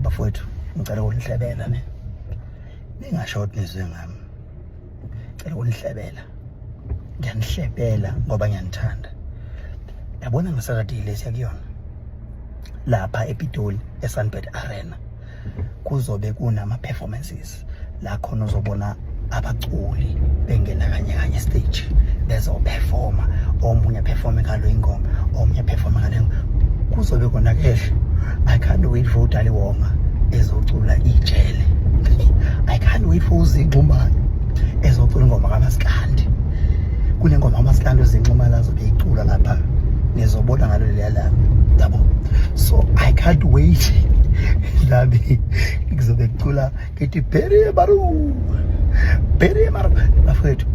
Bafowethu, ngicela ukunihlebela ne. Ningasho ukuthi nizwe ngami. Ngicela ukunihlebela. Ngiyanihlebela ngoba ngiyanithanda. Yabona ngeSaturday lesiya kuyona. Lapha ePitoli eSunbird Arena kuzobe kunama performances la khona uzobona abaculi bengena kanye kanye stage bezoperforma, omunye performe ngalo ingoma, omunye performe ngale. Kuzobe kona kehle. I can't wait for uDali Wonga ezocula ijele. I can't wait for uZinxumalo ezocula ingoma kaMaskandi. Kunengoma kaMaskandi uZinxumalo azobe icula lapha, nizobona ngalo leliya langa, yabo. So I can't wait. Lami kuzobe kucula ngithi bheri baru, bheri maru. Bafethu,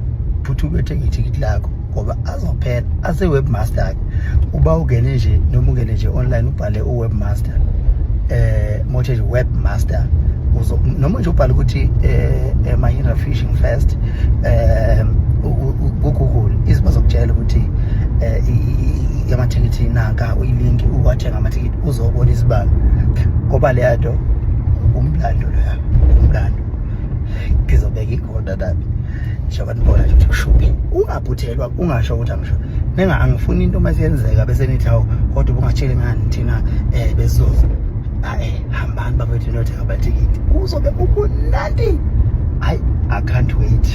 phuthume uthenge ithikithi lakho ngoba azophela. Ase-webmaster ke, uba ungene nje noma ungene nje online, ubhale u-webmaster, mothi nje webmaster uzo noma nje ubhale ukuthi Mahindra Fishing Fest ku-Google, izibazokutshela ukuthi amathikithi nanka uyi-link uwathenga amathikithi, uzobona isibalo, ngoba leya nto umlando loya, umlando. Ngizobeka ikhona nami njengoba nibona nje ukuthi kushupi. Ungaphuthelwa, ungasho ukuthi angisho ninga. Angifuni into uma siyenzeka bese nithi, "Hawu, kodwa ubungatsheli ngani thina?" Besizoza. Hambani bafethu, nothenga amathikithi, kuzobe kukunandi. Hayi, I can't wait.